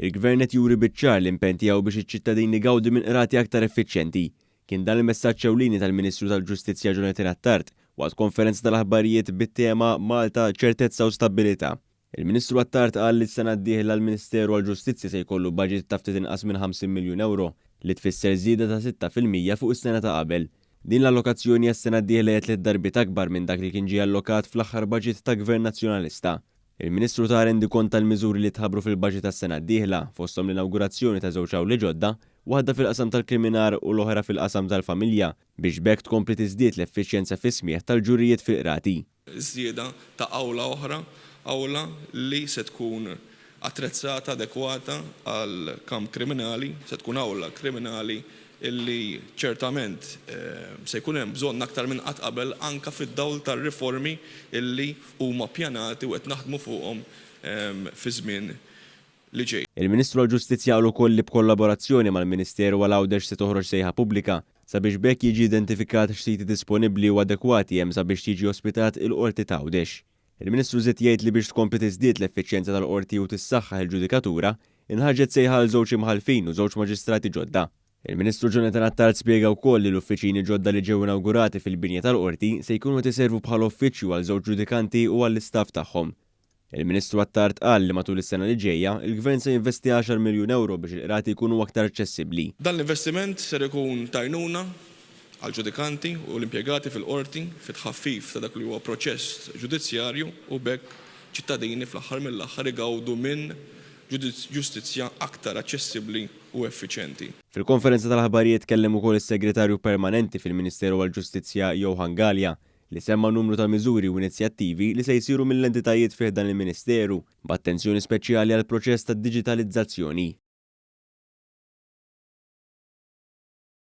Il-Gvern qed juri biċ-ċar l-impenn tiegħu biex iċ-ċittadin igawdi minn qrati aktar effiċjenti. Kien dan il-messaġġ ewlieni tal-Ministru tal-Ġustizzja Jonathan Attard waqt konferenza tal-aħbarijiet bit-tema Malta ċertezza u stabbilità. Il-Ministru Attard qal li s-sena d-dieħla l-Ministeru għall-Ġustizzja se jkollu budget ta' ftit inqas minn 50 miljun euro li tfisser żieda ta' 6% fuq is-sena ta' qabel. Din l-allokazzjoni għas-sena d-dieħla hija tliet darbiet akbar minn dak li kien ġie allokat fl-aħħar budget ta' Gvern Nazzjonalista. Il-Ministru ta rendikont tal-miżuri li tħabbru fil-budget tas-sena d-dieħla, fosthom l-inawgurazzjoni ta' żewġ awli ġodda, waħda fil-qasam tal-kriminal u l-oħra fil-qasam tal-familja, biex b'hekk tkompli tiżdied l-effiċjenza fis-smigħ tal-ġurijiet fil-qrati. Żieda ta' awla oħra, awla li se tkun attrezzata adekwata għal kamp kriminali, se tkun awla kriminali illi ċertament se jkun hemm bżonn aktar minn qatt qabel anka fid-dawl tar-riformi illi huma ppjanati u qed naħdmu fuqhom fi żmien li ġej. Il-Ministru għall-Ġustizzja qal ukoll li b'kollaborazzjoni mal-Ministeru għal Għawdex se toħroġ sejħa pubblika sabiex b'hekk jiġi identifikat x'siti disponibbli u adekwati hemm sabiex jiġi ospitat il-Qorti ta' Għawdex. Il-Ministru żied jgħid li biex tkompli tiżdied l-effiċjenza tal-qorti u tissaħħaħ il-ġudikatura, inħarġet sejħa għal żewġ imħallfin u żewġ maġistrati ġodda. Il-Ministru Jonathan Attard spjega wkoll li l-uffiċini ġodda li ġew inawgurati fil-binja tal-qorti se jkunu qed iservu bħala uffiċċju għal żewġ ġudikanti u għall-istaff tagħhom. Il-Ministru Attard qal li matul is-sena li ġejja, il-Gvern se jinvesti 10 miljun euro biex il-qrati jkunu aktar aċċessibbli. Dan l-investiment ser ikun t'għajnuna għall-ġudikanti u l-impjegati fil-qorti fit-tħaffif ta' dak li huwa proċess ġudizzjarju u b'hekk ċittadini fl-aħħar mill-aħħar igawdu minn ġustizzja aktar aċċessibbli u effiċjenti. Fil-konferenza tal-aħbarijiet tkellem ukoll is-Segretarju Permanenti fil-Ministeru għall-Ġustizzja Johan Galea li semma numru ta' miżuri u inizjattivi li se jsiru mill-entitajiet fi ħdan il-Ministeru b'attenzjoni speċjali għall-proċess ta' diġitalizzazzjoni.